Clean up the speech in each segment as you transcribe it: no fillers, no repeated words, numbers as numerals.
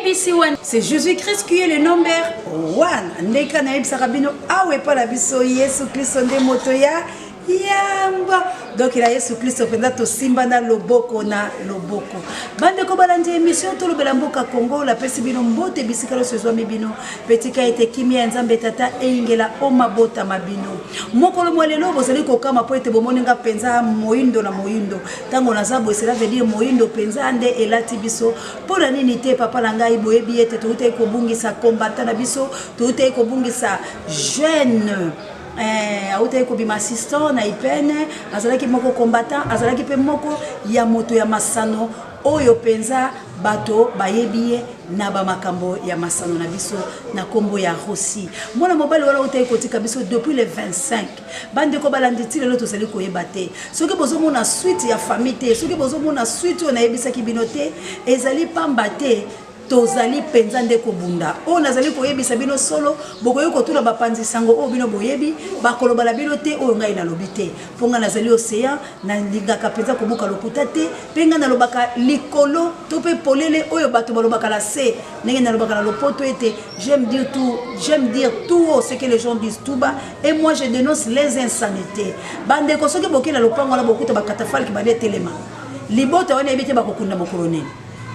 ABC One. C'est Jésus-Christ qui est le number one. Ndeka nayebisaka bino awa epai na biso Yesu Kristo nde moto ya yamba. Donc na Yesu Kristo mpenza tosimba na loboko na loboko. Bandeko balandi émission tolobela mboka Congo, napesi bino mbote bisika nyonso ezwami bino. Mpe tika ete kimia ya Nzambe Tata eyingela o mabota ma bino. Mokolo mwa lelo bozali kokama mpo ete bomoni nga mpenza moindo na moindo. Ntango naza boye, cela veut dire moindo mpenza nde elati biso. Mpo na nini te papa na ngai, boyebi ete toutaki kobungisa combattant na biso, toutaki kobungisa jeune autaki kobima assistant na IPN, azalaki moko combattant, azalaki mpe moko ya moto ya masano oyo mpenza bato bayebi ye na bamakambo ya masano na biso na nkombo ya Rossi. Mwana mobali wana autaki kotika biso depuis le 25. Bandeko balandi, ti lelo tozali koyeba te. Soki bozomona suite ya famille te, soki bozomona suite oyo nayebisaki bino te, ezali pamba te tozali mpenza nde kobunda. Oyo nazali koyebisa bino solo, bokoki kotuna bapanzi sango oyo bino boyebi, bakoloba na bino te oyo ngai nalobi te, mpo ngai nazali océan, nalingaka mpenza kobuka lokuta te, mpe ngai nalobaka likolo to mpe polele oyo bato balobaka na se. Ndenge nalobaka na lopoto ete j'aime dire tout, j'aime dire tout haut ce que les gens disent tout bas, et moi je dénonce les insanités. Bandeko, soki bokei na lopango wana, bokuta bakatafalki bande etelema. Libota wana yebi te bakokunda mokolo nini.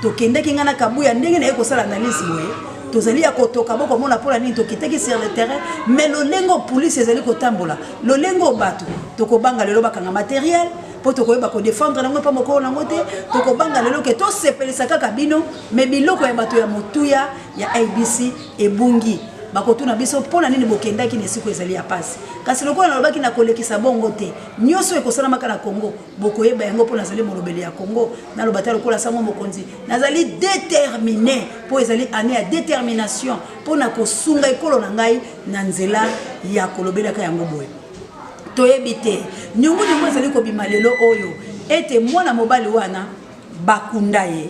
Tokendaki ngai na Kabuya, ndenge naye kosala analyse boye, tozali ya kotoka. Bokomona mpona nini tokitaki sur le terrain. Mais lolenge oyo polise ezali kotambola, lolenge oyo bato tokobanga lelo bakanga matériel mpo tokoyeba kodefendre yango mpa mokolo nango te. Tokobanga lelo ke tosepelisa kaka bino, mais biloko ya bato ya motuya ya ABC ebungi. Bakotuna biso mpo na nini bokendaki na esika ezali ya pasi. Kasi lokola nalobaki, na kolekisa bongo te. Nyonso ekosalamaka na Congo, bokoyeba yango, mpo nazali molobeli ya Congo. Naloba ta lokola sango mokonzi, nazali déterminé, mpo ezali année ya détermination mpo na kosunga ekolo na ngai na nzela ya kolobelaka yango boye. Toyebi te nyongo-nyongo ezali kobima lelo oyo ete mwana mobali wana bakunda ye,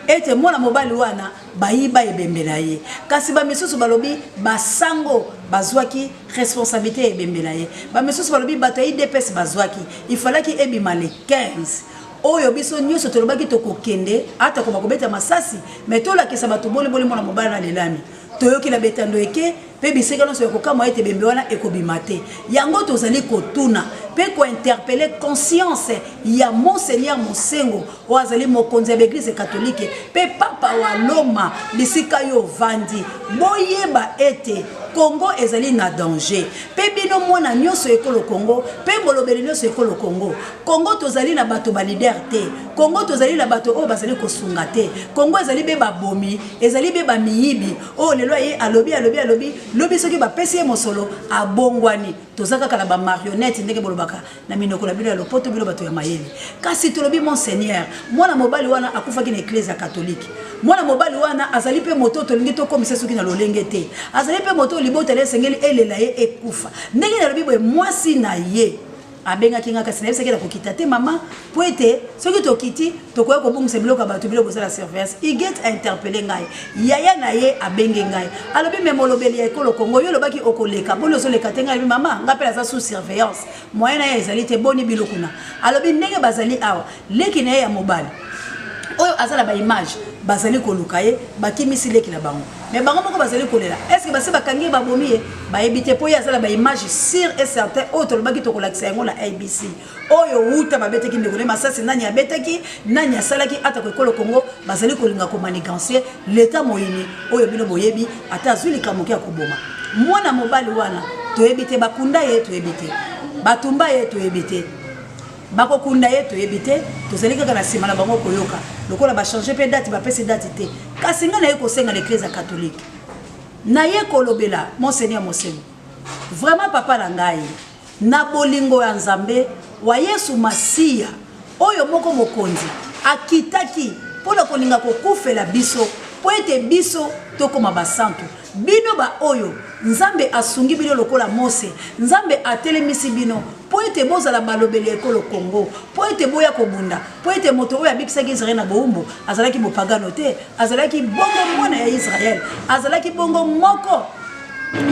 ete mwana mobali wana bayiba ebembe na ye. Kasi bamisusu balobi basango bazwaki responsabilité ya ebembe na ye, bamisusu balobi bato ya UDPS bazwaki. Ifalaki ebima le 15 oyo. Biso nyonso tolobaki tokokende, ata koma kobeta masasi, mais tolakisa bato boliboli mwana mobali na lelami. Toyoki na betando eke mpe bisika nyonso ya kokamwa ete ebembe wana ekobima te. Yango tozali kotuna mpe kointerpeller conscience ya Monseigneur Mosengo oyo azali mokonzi ya baeglise catholique mpe papa wa Loma. Bisika yo ovandi, boyeba ete Kongo ezali na danger. Mpe bino mwana nyonso ekolo Kongo mpe molobeli nyonso ekolo Kongo, Kongo tozali na bato baleader te, Kongo tozali na bato oyo bazali kosunga te. Kongo ezali be babomi, ezali be bamiyibi oyo lelo aye alobi, alobi, alobi, lobi soki bapesi ye mosolo abongwani. Toza kaka na bamarionnette, ndenge bolobaka na minoko na bino ya lopoto, bino bato ya mayele. Kasi tolobi, Monseigneur, mwana mobali wana akufaki na eklese ya katolike. Mwana mobali wana azali mpe moto tolingi tokomisa soki na lolenge te. Azali mpe moto libota na esengeli elela ye ekufa. Ndenge nalobi boye, mwasi na ye abengaki nga, kasi nayebisaki na kokita te, mama, po ete soki tokiti tokoya kobungisa biloko ya bato, biloko kozala surveillance. Iget ainterpeller ngai, yaya na ye abenge ngai, alobi: "Me molobeli ya ekolo Kongo, yo olobaki okoleka, boni ozoleka te?" Ngai alobi: "Mama, ngai mpe naza sous surveillance, moyen na ye ezali te. Boni biloko kuna?" Alobi ndenge bazali awa, leki na ye ya mobali oyo aza na baimage, bazali koluka ye, bakimisi leki na bango, mais bango moko bazali kolela. Est ce basi bakangi ye, babomi ye? Bayebi te, mpo ye aza na baimage sûr et certain oyo tolobaki tokolakisa yango na ABC oyo wuta babetaki ndeko ne masasi. Nani abetaki, nani asalaki? Atako ekolo Kongo bazali kolinga komanigancer leta moyini oyo bino boyebi, ata azwi likambo moke ya koboma mwana mobali wana, toyebi te bakunda ye, toyebi te batumba ye, toyebi te bakokunda ye, toyebi te. Tozali kaka na nsima na bango koyoka lokola bachange mpe date, bapesi date te. Kasi ngai naye kosenga na eklese ya catholique, naye kolobela Monseigneur Mosengo, vraiment papa na ngai na bolingo ya Nzambe wa Yesu Masiya oyo moko mokonzi akitaki mpo na kolinga kokufela biso mpo ete biso tokóma basantu. Bino baoyo Nzambe asungi bino lokola Mose, Nzambe atelemisi bino mpo ete bozala balobeli ya ekolo Kongo, mpo ete boya kobunda, mpo ete moto oyo abikisaki Israele na bowumbu azalaki mopagano te, azalaki bongo mwana ya Israele, azalaki bongo moko.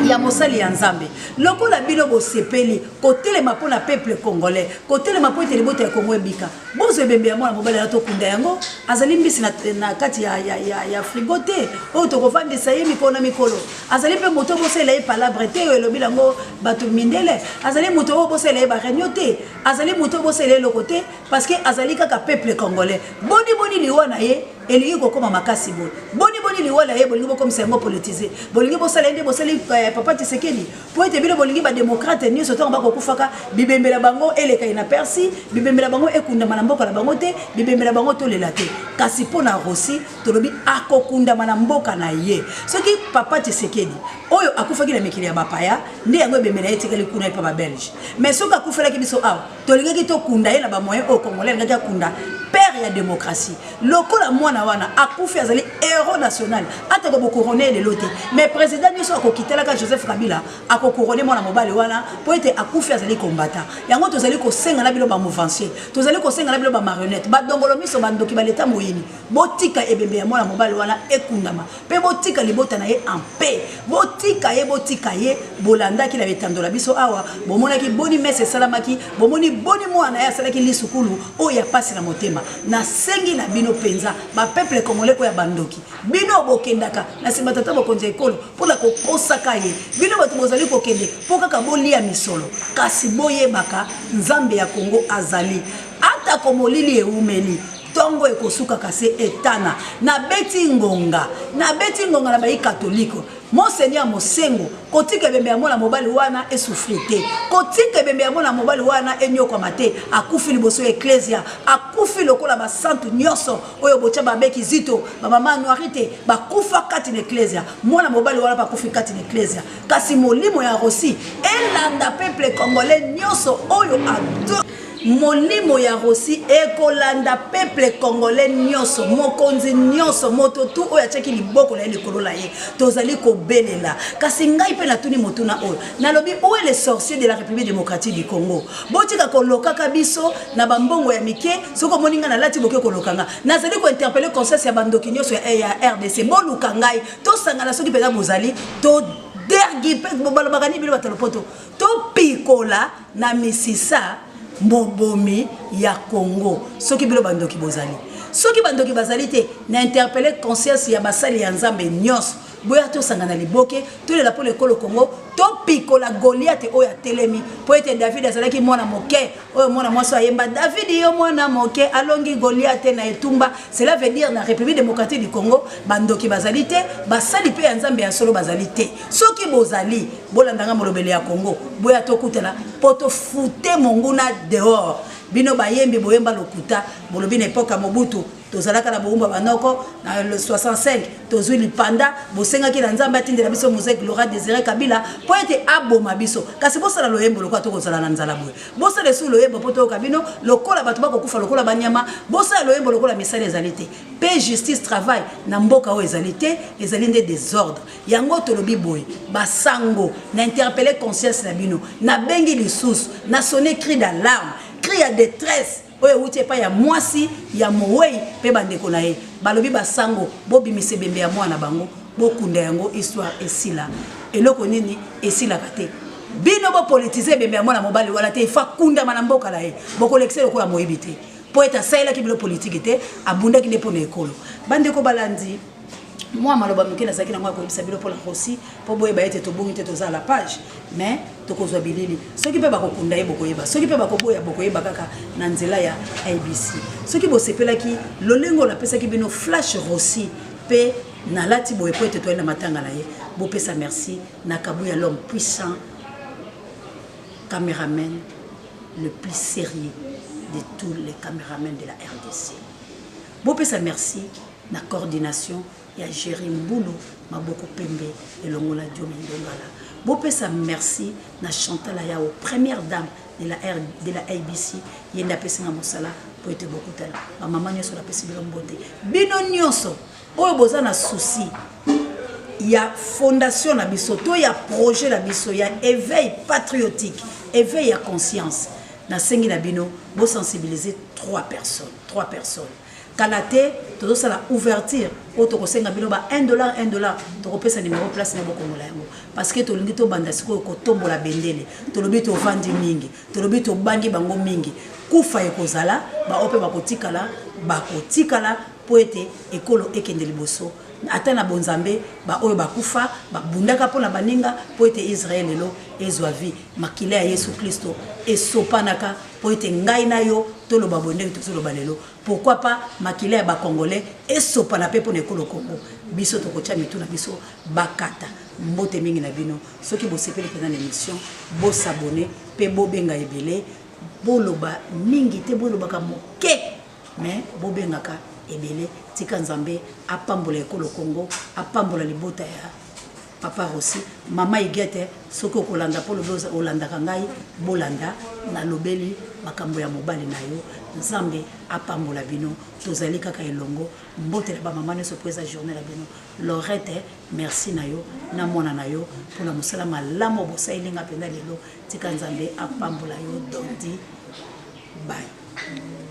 Ya mosali ya Nzambe, lokola bino bosepeli kotelema mpo na peuple congolais, kotelema mpo ete libota ya Kongo ebika, bozwa ebembe ya mwana mobali na tokunda yango. Azali mbisi na kati ya frigo te oyo tokovandisa ye mikolo na mikolo. Azali mpe moto bosalela ye palabre te oyo elobi yango bato mindele. Azali moto oyo bosalela ye baréunion te. Azali moto oyo bosalela ye eloko te, parce que azali kaka peuple congolais. Boni boni liwa na ye elingi kokóma makasi boye? Boni boni liwa na ye bolingi bokomisa yango politisé? Bolingi bosala ye nde bosali papa Tshisekedi, mpo ete bino bolingi badémocrate nyonso, ntango bakokufaka, bibembela bango eleka na persi, bibembela bango ekundama na mboka na bango te, bibembela bango tolela te. Kasi mpo na Rossy, tolobi akokundama na mboka na ye. Soki papa Tshisekedi oyo akufaki na mikili ya bapaya, nde yango ebembe na ye etikali kuna epa babelge. Mais soki akufelaki biso awa, tolingaki tokunda ye na bamoyen oyo congolais alingaki akunda père ya démocratie. Lokola mwana wana akufi, azali héros national, atako bocouronner lelo te, mais président nyonso akokitelaka Joseph Kabila akocouronner mwana mobali wana, mpo ete akufi azali kombata. Yango tozali kosenga na bino bamouvancier, tozali kosenga na bino bamarionnette, badongolo miso, bandoki, baleta moyini, botika ebembe ya mwana mobali wana ekundama, mpe botika libota na ye en paix. Botika ye, botika ye. Bolandaki na bitandola biso awa, bomonaki boni messe esalamaki, bomoni boni mwana ye asalaki lisukulu oyo ya pasi na motema. Nasengi na bino mpenza, bapeuple congolais oyo ya bandoki, bino bokendaka na nsima tata mokonzi ya ekolo mpona kokosaka ye, bino bato bozali kokende mpo kaka bolia misolo, kasi boyebaka Nzambe ya Kongo azali. Atako molili eumeli, ntongo ekosukaka se etana. Nabeti ngonga, nabeti ngonga na bayi katoliko. Monseigneur Mosengo, kotika ebembe ya mwana mobali wana esouffrir te, kotika ebembe ya mwana mobali wana enyokwama te. Akufi liboso ya eklesia, akufi lokola basantu nyonso oyo botya, babeki zito, bamama Anuari te, bakufa kati na eklesia. Mwana mobali wana bakufi kati na eklesia, kasi molimo ya Rossy elanda peuple congolais nyonso oyo ato. Molimo ya Rossy ekolanda peuple congolais nyonso, mokonzi nyonso, moto tu oyo atiaki liboko na ye likolo na ye. Tozali kobelela. Kasi ngai mpe natuni motuna oyo, nalobi: où est le sorcier de la République démocratique du Congo? Botika kolokaka biso na bambongo ya mike. Soki omoni ngai nalati, boke koloka nga. Nazali kointerpeller conscience ya bandoki nyonso ya RDC. Boluka ngai, tosangana. Soki mpenza bozali to dergi mpe balobaka nini, bino bato lopoto, topikola na misisa mobomi ya Congo. Soki bino bandoki bozali, soki bandoki bazali te, na interpeller conscience ya basali ya Nzambe nyonso. Boya tosangana liboke, tolela mpo na ekolo Congo, topikola Goliate oyo atelemi. Mpo ete David azalaki mwana moke, oyo mwana mwasi ayemba: "David yo mwana moke, alongi Goliate na etumba." Cela veut dire, na République démocratique du Congo, bandoki bazali te, basali mpe ya Nzambe ya solo bazali te. Soki bozali, bolandanga molobeli ya Congo, boya tokutana mpo tofute monguna dehors. Bino bayembi, boyemba lokuta, bolobi na époque ya Mobutu tozalaka na bowumba. Banoko, na le 65 tozwi lipanda, bosengaki na Nzambe atindela biso Mzee Laurent Désiré Kabila mpo ete aboma biso. Kasi bosala loyembo lokola tokozala na nzala boye. Bosala esu loyembo mpo toyoka bino lokola bato bakokufa lokola banyama. Bosala loyembo lokola misala ezali te, mpe justice, travail na mboka oyo ezali te, ezali nde désordre. Yango tolobi boye, basango, na interpeller conscience na bino. Nabengi lisusu, na sonner cri d'alarme, cri ya détresse oyo ewuti epai ya mwasi ya mowei mpe bandeko na ye. Balobi, basango, bobimisa ebembe ya mwana bango, bokunda yango, histoire esila. Eloko nini esilaka te? Bino bopolitiser ebembe ya mwana mobali wana te. Ifa kundama na mboka na ye. Bokolekisa lokola moyibi te, mpo ete asalelaki bino politike te, abundaki nde mpo na ekolo. Bandeko balandi, mwa maloba moke nazalaki nango ya koyebisa bino mpona Rossy, mpo boyeba ete tobongi te, toza la page, mais tokozwa bilili. Soki mpe bakokunda ye, bokoyeba. Soki mpe bakoboya, bokoyeba kaka na nzela ya ABC. Soki bosepelaki lolenge oyo napesaki bino flash Rossy, mpe nalati boye po ete toyei na matanga na ye, bopesa merci na Kabuya, l'homme puissant, caméraman le plus sérieux de tous les caméramans de la RDC. Bopesa merci na coordination ya Géri Mbulu, maboko pembe, elongo na Diomi Ndongala. Bopesa merci na Chantal Ayao, première dame de la ABC. Ye nde apesinga mosala po ete bokutana. Bamama nyonso, napesi bino mbote, bino nyonso oyo boza na souci ya fondation na biso to ya projet na biso ya éveil patriotique, éveil ya conscience. Nasengi na bino bosensibiliser trois personnes, trois personnes. Kala te tozosala ouverture oyo tokosenga bino ba 1 dollar 1 dollar, tokopesa numero place na bokongola yango, parce que tolingi tobanda sikoyo kotombola bendele. Tolobi tovandi mingi, tolobi tobangi bango mingi, kufa ekozala, baoyo mpe bakotikala bakotikala mpo ete ekolo ekende liboso. Ata na bonzambe, baoyo bakufa babundaka mpo na baninga mpo ete Israel lelo ezwa vie. Makila ya Yesu Klisto esopanaka mpo ete ngai na yo toloba boye ndenge tozoloba lelo. Pourquoi pas makila ya bacongolais esopana mpe mpo na ekolo Congo? Biso tokotya mitu na biso bakata. Mbote mingi na bino. Soki bosepeli mpenza na émission, bosabone mpe bobenga ebele. Boloba mingi te, bolobaka moke, mais bobengaka ebele. Tika Nzambe apambola ekolo Congo, apambola libota ya papa Rossi, mama Igete. Soki okolanda, mpo lobi olandaka ngai, bolanda nalobeli makambo ya mobali na yo. Nzambe apambola bino, tozali kaka elongo. Mbote na bamama nyonso mpo eza journée na bino. Lorette, merci na yo na mwana na yo mpona mosala malamu bosaleli nga mpenza lelo. Tika Nzambe apambola yo. Dondi, bye.